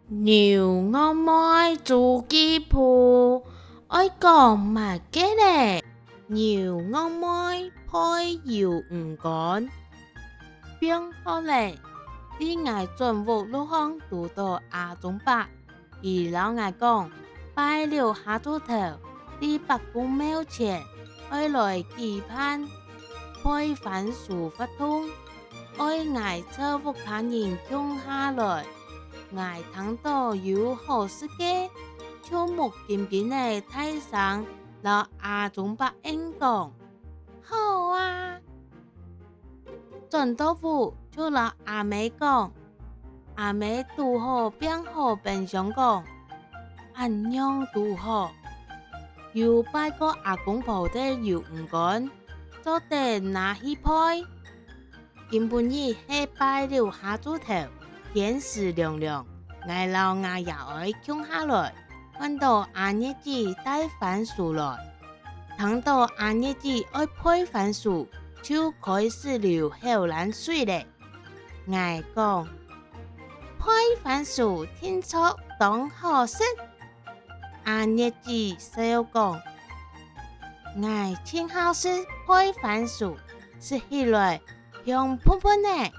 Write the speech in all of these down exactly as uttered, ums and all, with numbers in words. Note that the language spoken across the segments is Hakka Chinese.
牛戇妹週記簿，愛講麼个咧？牛戇妹背油魚乾。放學咧，在𠊎轉屋路項堵著阿忠伯，佢摎𠊎講，拜六下晝頭，在伯公廟前愛來舉辦焙番薯活動。 愛𠊎湊屋下人共下來。𠊎聽著有好食个，就目金金仔大聲摎阿忠伯應講：「好啊！」轉到屋就摎阿姆講。阿姆堵好拚好冰箱講：「恁樣堵好，有拜過阿公婆个油魚乾，做得拿去焙。」 今晡日係拜六下晝頭，天時涼涼，𠊎摎吾爺哀共下來，看著阿月姊帶番薯來。聽著阿月姊愛焙番薯，就開始流口瀾水咧。𠊎講：「焙番薯定著當好食。」阿月姊笑講：「𠊎盡好食焙番薯，食起來 香噴噴呢。」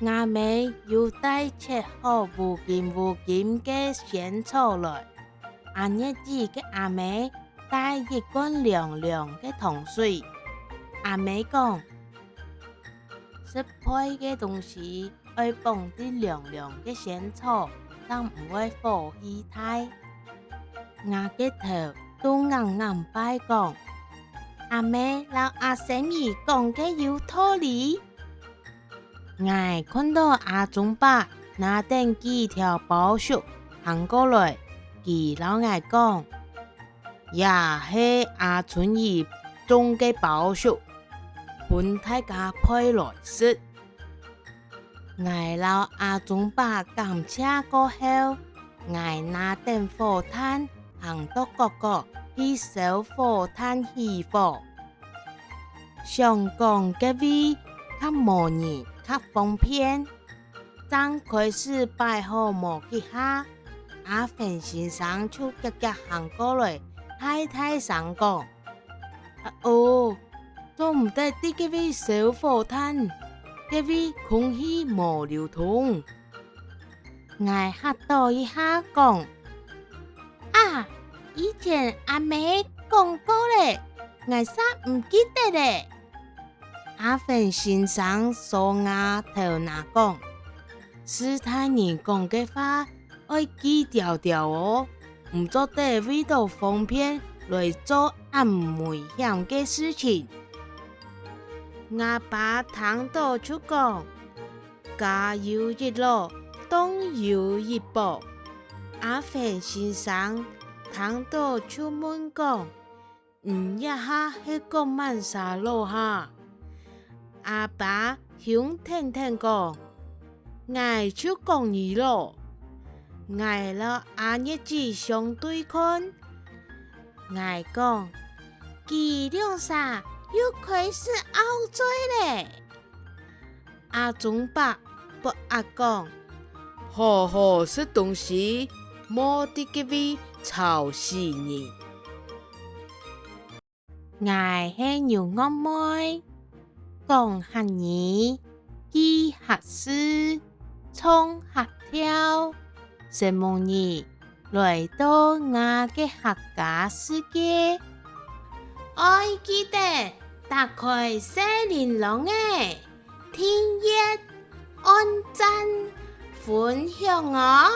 吾姆又帶切好烏金烏金个仙草來，阿月姊个阿姆帶一罐涼涼个糖水。阿姆講：「食焙个東西愛放滴涼涼个仙草，正毋會火氣大。」吾个頭都硬硬拜講：「阿姆摎阿仙姨講个有道理。」𠊎看著阿忠伯拿等幾條包粟行過來，佢摎𠊎講：「這係阿春姨種个包粟，分大家焙來食。」 𠊎摎阿忠伯感謝過後，𠊎拿等火炭行到角角去燒火炭起火。想講該位較無人較方便，正開始擺好無幾下，阿芬先生就遽遽行過來，大大聲講： 「啊哦，做毋得在該位燒火炭，該位空氣無流通。」𠊎嚇著一下講：「啊，以前阿姆講過咧，𠊎煞毋記得咧。」阿芬先生挲吾頭那講：「斯大人講个話 愛記牢牢哦，毋做得為著方便來做恁危險个事情。」吾爸聽著就講：「家有一老，當有一寶。」阿芬先生聽著就問講： 「你這下係講麼儕老哈？」阿爸凶跈跈講：「𠊎就講你老。」𠊎摎阿月姊相對看，𠊎講：「佢兩儕又開始拗嘴咧。」 阿忠伯發閼講：「好好食東西，莫在該位吵死人。」𠊎係牛戇妹，講客語，記客事，唱客調。承蒙你 來到吾个客家世界。愛記得打開細鈴啷仔，訂閱、按讚、分享哦！